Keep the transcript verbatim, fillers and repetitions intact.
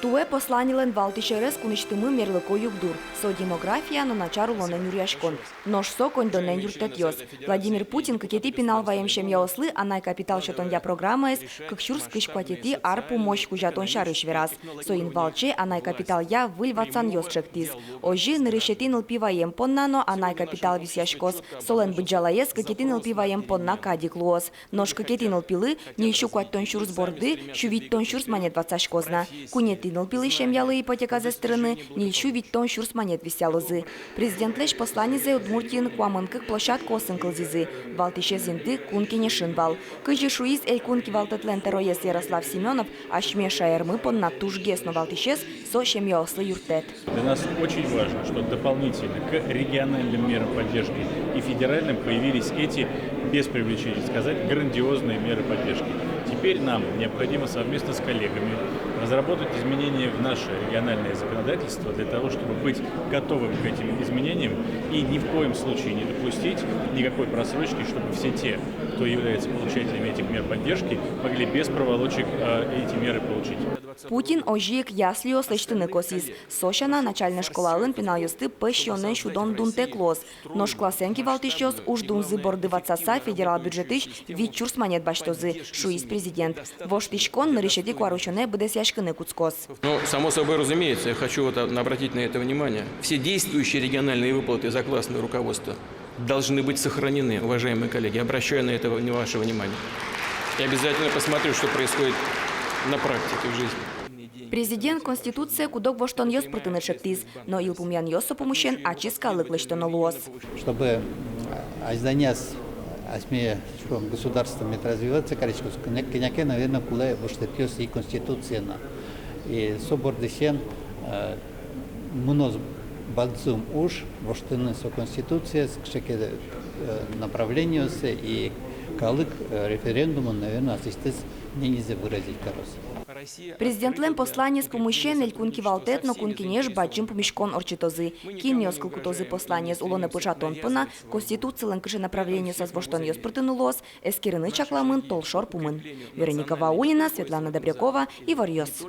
Туэ посланилэн валтӥсь ӧрез кунысьтымы мерлыко югдур. Со демография но начар улонэн нюръяськон. Нош со коньдонэн юрттэтъёс. Владимир Путин кыкетӥ пинал ваем семьяослы анай капитал сётонъя программаез кык сюрс кызь куатетӥ ар пумозь кузятон сярысь вераз. Соин валче анай капиталъя выль ватсанъёс ӵектӥз. Озьы, нырысетӥ нылпи ваем понна но анай капитал висъяськоз. Солэн быдӟалаез кыкетӥ нылпи ваем понна кадь ик луоз. Нош кыкетӥ нылпилы ньыль сю куатьтон сюрс борды сю витьтон сюрс манет ватсаськоз на. Куинетӥ нылпилы семьялы ипотеказэс тырыны ньыль сю витьтон сюрс манет висъялозы. Президентлэсь посланизэ Удмуртиын куамын кык площадкаосын кылзӥзы. Валтӥсез инты Кун Кенешын вал. Кызьы шуиз Элькун кивалтэтлэн тӧроез Ярослав Семёнов, асьме шаермы понна тужгес но валтӥсез — со семьяослы юрттэт. Для нас очень важно, что дополнительно к региональным мерам поддержки и федеральным появились эти, без преувеличения сказать, грандиозные меры поддержки. Теперь нам необходимо совместно с коллегами разработать изменения в наше региональное законодательство для того, чтобы быть готовым к этим изменениям и ни в коем случае не допустить никакой просрочки, чтобы все те, кто является получателями этих мер поддержки, могли без проволочек, э, эти меры получить. Путин озьы ик яслиос лэсьтыны косӥз. Со сяна, начальной школаын пиналъёсты пӧсь сиёнэн сюдон дунтэк луоз. Нош классэн кивалтӥсьёс уждунзы борды ватсаса федерал бюджетысь вить сюрс манет басьтозы, шуиз президент. Воштӥськон нырысетӥ куарусёнэ быдэсъяськыны кутскоз. Ну, само собой разумеется, я хочу вот, а, обратить на это внимание. Все действующие региональные выплаты за классное руководство должны быть сохранены, уважаемые коллеги. Обращаю на это ваше внимание. Я обязательно посмотрю, что происходит на практике в жизни. Президент Конституцие кудог воштонъёс пыртыны ӵектӥз, но йылпумъянъёс со пумысен ачиз калык лэсьтоно луоз. Чтобы, м, азьланяз асьме, шуом, государствомы развиваться кариськоз, кӧня-, кӧня ке, наверно, кулэ воштэтъёс и Конституциен но. И со бордысен, э, мыноз бадӟым уж воштыны со Конституциез кыӵе ке, э, направлениосы, и калык, э, референдумын, наверно, аслэсьтыз мненизэ выразить кароз. Президентлэн посланиез пумысен Элькун кивалтэт но Кун Кенеш бадӟым пумиськон ортчытозы. Кинъёс кыл кутозы посланиез улонэ пыӵатон понна, Конституцилэн кыӵе направлениосаз воштонъёс пыртыны луоз, эскерыны чакламын толшор пумын. Вероника Ваулина, Светлана Добрякова, «Иворъёс».